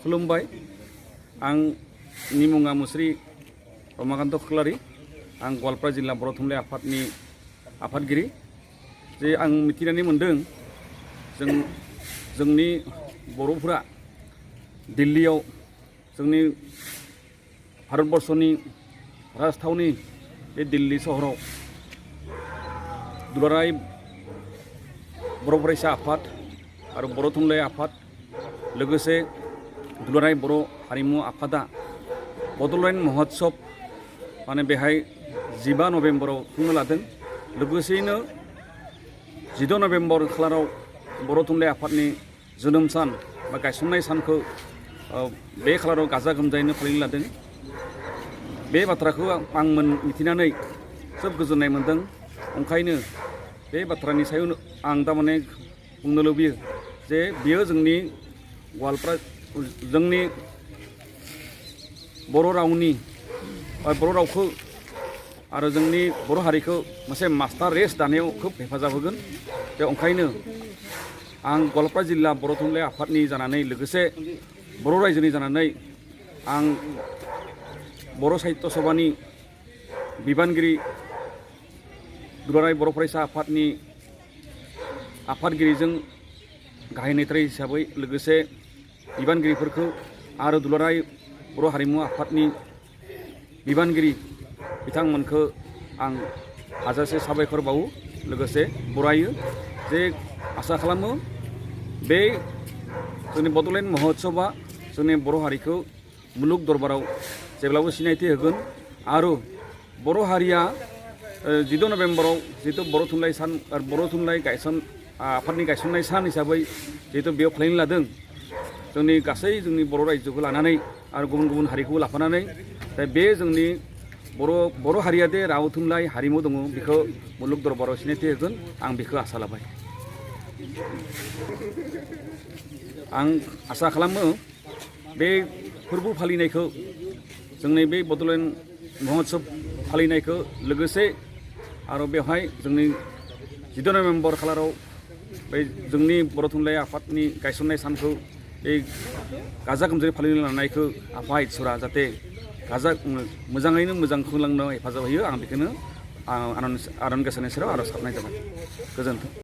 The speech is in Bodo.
खुलुमबाय आंनि मुङा मुस्रि रमाकान्त खख्लारि आं गवालपारा जिल्ला बर' थुनलाइ आफादनि आफादगिरि जे आं मिथिनानै मोनदों जोंनि बर'फोरा दिल्लीयाव जोंनि भारतबर्षनि राजथावनि बे दिल्ली सहराव दुलाराय बर' फरायसा आफाद आरो बर' थुनलाइ आफाद लोगोसे दुलाराय बर' हारिमु आफादा बड'लेण्ड महोत्सव माने बेहाय 15 नभेम्बराव खुंनो लादों। लोगोसेयैनो 14 नभेम्बर खालाराव बर' थुनलाइ आफादनि जोनोम सान बा गायसननाय सानखौ बे खालाराव गाजा गोमजायैनो फालिनो लादों। बे बाथ्राखौ आं मिथिनानै जोबोद गोजोननाय मोन्दों। ओंखायनो बे बाथ्रानि सायाव आं थारमाने बुंनो लुबैयो जे बियो जोंनि गवालपारा जोंनि बर' रावनि बर' रावखौ आरो जोंनि बर' हारिखौ मोनसे मास्टार रेस दानायाव खोब हेफाजाब होगोन। बे ओंखायनो आं गवालपारा जिल्ला बर' थुनलाइ आफादनि जानानै लोगोसे बर' रायजोनि जानानै आं बर' साहित्य सभानि बिबानगिरि दुलाराय बर' फरायसा आफादनि आफादगिरिजों गाहाय नेतारि हिसाबै लोगोसे बिबानगिरिफोरखौ आरो दुलाराय बर' हारिमु आफादनि बिबानगिरि बिथांमोनखौ आं हाजासे साबायखर बावो लोगोसे बरायो जे आसा खालामो बे जोंनि बड'लेण्ड महोत्सवआ जोंनि बर' हारिखौ मुलुग दरबाराव जेब्लाबो सिनायथि होगोन आरो बर' हारिया 14 नभेम्बराव जिहेतु बर' थुनलाइ सान आरो बर' थुनलाइ आफादनि गायसननाय सान हिसाबै जिहेतु बेयाव फालिनो लादों। जोंनि गासै जोंनि बर' रायजोखौ लानानै आरो गुबुन गुबुन हारिखौ लाफानानै दा बे जोंनि बर' हारिया दे राव थुनलाइ हारिमु दङ बेखौ मुलुग दरबाराव सिनायथि होगोन आं बेखौ आसा लाबाय। आं आसा खालामो बे फोरबो फालिनायखौ जोंनि बे बड'लेण्ड महोत्सव फालिनायखौ लोगोसे आरो बेवहाय जोंनि 14 नभेम्बर खालाराव बे जोंनि बर' थुनलाइ आफादनि गायसननाय सानखौ बे गाजा गोमजायै फालिनो लानायखौ आफा इसोरा जाहाथे मोजाङैनो मोजां खुंलांनो हेफाजाब होयो आं बेखौनो आनान गसाइनि सेराव आर'ज गाबनाय जाबाय। गोजोन्थों।